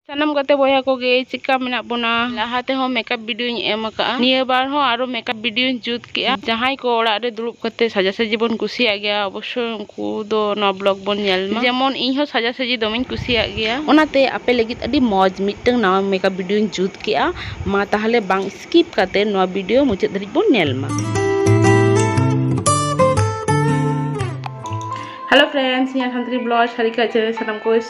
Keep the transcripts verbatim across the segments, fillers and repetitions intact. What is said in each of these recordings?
ᱥᱟᱱᱟᱢ ᱜᱟᱛᱮ ᱵᱚᱭᱦᱟ ᱠᱚᱜᱮ, ᱪᱮᱫᱠᱟ ᱢᱮᱱᱟᱜ ᱵᱚᱱᱟ? ᱞᱟᱦᱟ ᱛᱮᱦᱚᱸ ᱢᱮᱠᱟᱯ ᱵᱷᱤᱰᱤᱭᱳᱧ ᱮᱢ ᱟᱠᱟᱫᱼᱟ, ᱱᱤᱭᱟᱹ ᱵᱟᱨ ᱦᱚᱸ ᱟᱨᱚ ᱢᱮᱠᱟᱯ ᱵᱷᱤᱰᱤᱭᱳᱧ ᱡᱩᱛ ᱠᱮᱜᱼᱟ᱾ ᱡᱟᱦᱟᱸᱭ ᱠᱚ ᱚᱲᱟᱜ ᱨᱮ ᱫᱩᱲᱩᱵ ᱠᱟᱛᱮ ᱥᱟᱡᱟᱥᱟᱡᱤ ᱵᱚᱱ ᱠᱩᱥᱤᱭᱟᱜ ᱜᱮᱭᱟ, ᱚᱵᱚᱥᱥᱳᱭ ᱩᱱᱠᱩ ᱫᱚ ᱱᱚᱣᱟ ᱵᱞᱚᱜ ᱵᱚᱱ ᱧᱮᱞ ᱢᱟ᱾ ᱡᱮᱢᱚᱱ ᱤᱧ ᱦᱚᱸ ᱥᱟᱡᱟᱥᱟᱡᱤ ᱫᱚᱢᱮᱧ ᱠᱩᱥᱤᱭᱟᱜ ᱜᱮᱭᱟ, ᱚᱱᱟᱛᱮ ᱟᱯᱮ ᱞᱟᱹᱜᱤᱫ ᱟᱹᱰᱤ ᱢᱚᱡᱽ ᱢᱤᱫᱴᱟᱝ ᱱᱟᱣᱟ ᱢᱮᱠᱟᱯ ᱵᱷᱤᱰᱤᱭᱳᱧ ᱡᱩᱛ ᱠᱮᱜᱼᱟ᱾ ᱢᱟ ᱛᱟᱦᱚᱞᱮ ᱵᱟᱝ ᱥᱠᱤᱯ ᱠᱟᱛᱮ ᱱᱚᱣᱟ ᱵᱷᱤᱰᱤᱭᱳ ᱢᱩᱪᱟᱹᱫ ᱫᱷᱟᱹᱨᱤᱡ ᱵᱚᱱ ᱧᱮᱞ ᱢᱟ᱾ ᱦᱮᱞᱳ ᱯᱷᱨᱮᱱᱰᱥ, ᱤᱧᱟᱹᱜ ᱥᱟᱱᱛᱟᱲᱤ ᱵᱞᱚᱜ ᱥᱟᱨᱤᱠᱟ ᱪᱮᱱᱮᱞ ᱥᱟᱱᱟᱢ ᱠᱚ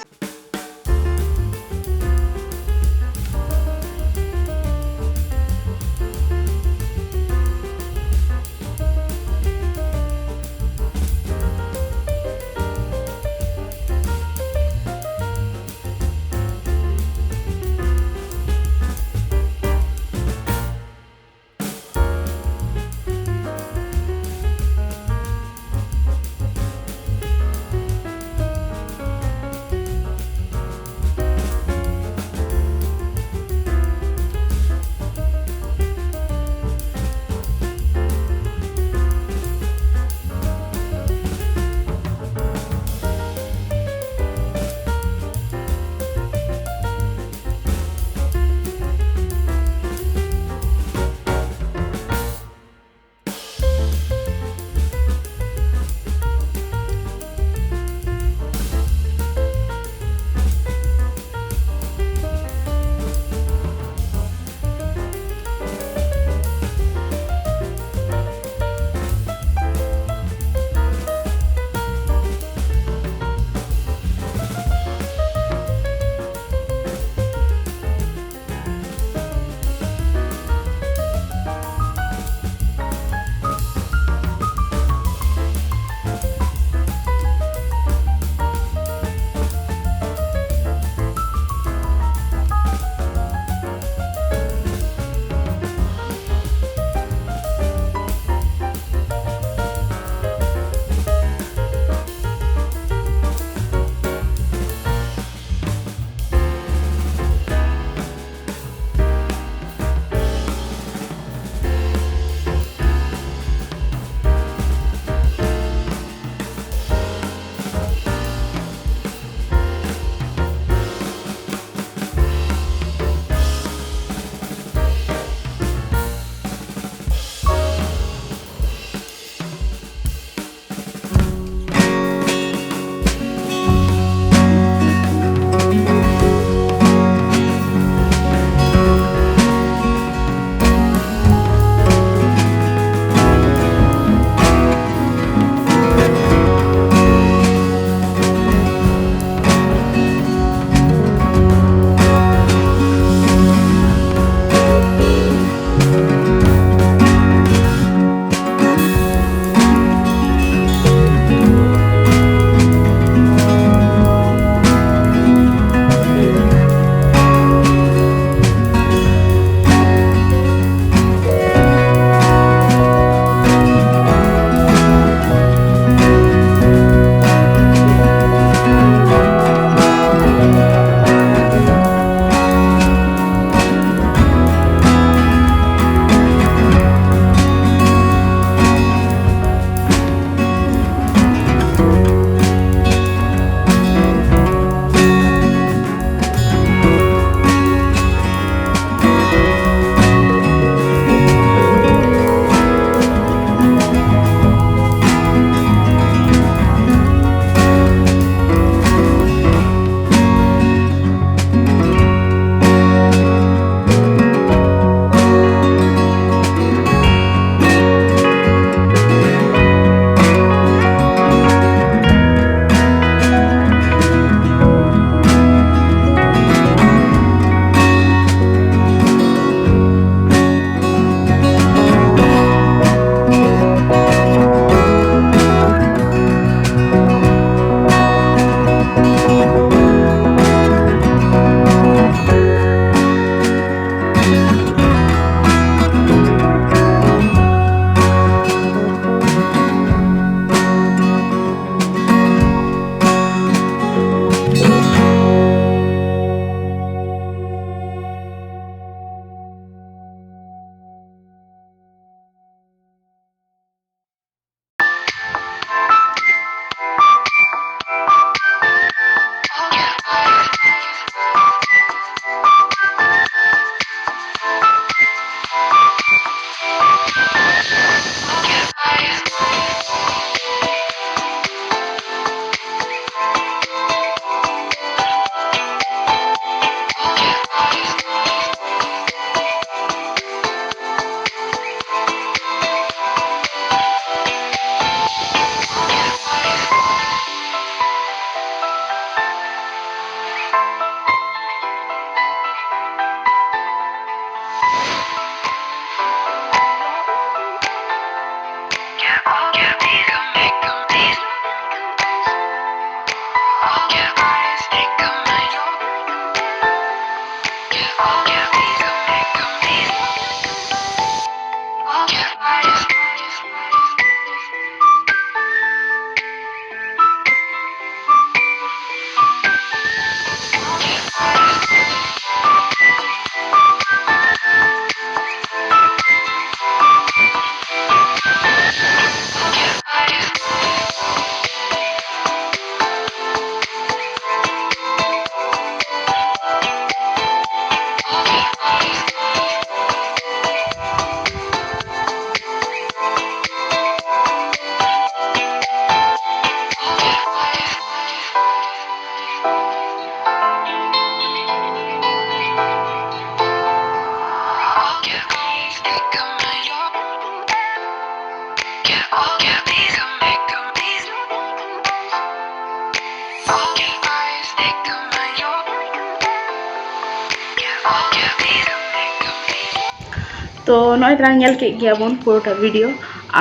ᱛᱚ ᱱᱚᱜᱼᱚᱭ ᱛᱟᱞᱟᱝ ᱧᱮᱞ ᱠᱮᱫ ᱜᱮᱭᱟ ᱵᱚᱱ ᱯᱩᱨᱟᱹᱴᱟ ᱵᱷᱤᱰᱤᱭᱳ,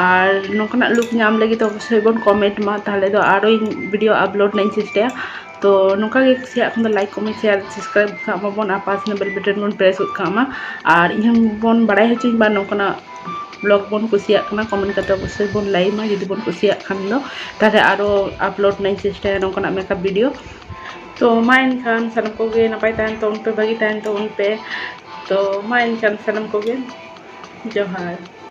ᱟᱨ ᱱᱚᱝᱠᱟᱱᱟᱜ ᱞᱩᱠ ᱧᱟᱢ ᱞᱟᱹᱜᱤᱫ ᱫᱚ ᱚᱵᱚᱥᱥᱳᱭ ᱵᱚᱱ ᱠᱚᱢᱮᱱᱴ ᱢᱟ, ᱛᱟᱦᱚᱞᱮ ᱫᱚ ᱟᱨᱚᱧ ᱵᱷᱤᱰᱤᱭᱳ ᱟᱯᱞᱳᱰ ᱨᱮᱱᱟᱜ ᱤᱧ ᱪᱮᱥᱴᱟᱭᱟ᱾ ᱛᱚ ᱱᱚᱝᱠᱟ ᱜᱮ ᱠᱩᱥᱤᱭᱟᱜ ᱠᱷᱟᱱ ᱫᱚ ᱞᱟᱭᱤᱠ, ᱠᱚᱢᱮᱱᱴ, ᱥᱮᱭᱟᱨ, ᱥᱟᱵᱥᱠᱨᱟᱭᱤᱵ ᱠᱟᱜ ᱢᱟᱵᱚᱱ, ᱟᱨ ᱯᱟᱥ ᱨᱮᱱᱟᱜ ᱵᱮᱞ ᱵᱟᱴᱚᱱ ᱵᱚᱱ ᱯᱨᱮᱥ ᱜᱚᱫ ᱠᱟᱜ ᱢᱟ᱾ ᱟᱨ ᱤᱧ ᱦᱚᱸ ᱵᱚᱱ ᱵᱟᱲᱟᱭ ᱦᱚᱪᱚᱧ ᱢᱟ ᱱᱚᱝᱠᱟᱱᱟᱜ ᱵᱞᱚᱜ ᱵᱚᱱ ᱠᱩᱥᱤᱭᱟᱜ ᱠᱟᱱᱟ, ᱠᱚᱢᱮᱱᱴ ᱠᱟᱛᱮ ᱚᱵᱚᱥᱥᱳᱭ ᱵᱚᱱ ᱞᱟᱹᱭ ᱢᱟ ᱡᱩᱫᱤ ᱵᱚᱱ ᱠᱩᱥᱤᱭᱟᱜ ᱠᱷᱟᱱ ᱫᱚ, ᱛᱟᱦᱚᱞᱮ ᱟᱨᱚ ᱟᱯᱞᱳᱰ ᱨᱮᱱᱟᱜ ᱤᱧ ᱪᱮᱥᱴᱟᱭᱟ ᱱᱚᱝᱠᱟᱱᱟᱜ ᱢᱮᱠᱟᱯ ᱵᱷᱤᱰᱤᱭᱳ᱾ ᱛᱚ ᱢᱟ ᱮᱱᱠᱷᱟᱱ ᱥᱟᱱᱟᱢ ᱠᱚᱜᱮ ᱱᱟᱯᱟᱭ ᱛᱟᱦᱮᱱ ᱛᱟᱵᱚᱱ ᱯᱮ, ᱵᱷᱟᱹᱜᱤ ᱛᱟᱦᱮᱱ ᱛᱟᱵᱚᱱ ᱯᱮ᱾ ᱛᱚ ᱢᱟ ᱮᱱᱠᱷᱟᱱ ᱥᱟᱱᱟᱢ ᱠᱚᱜᱮ ᱡᱚᱦᱟᱨ᱾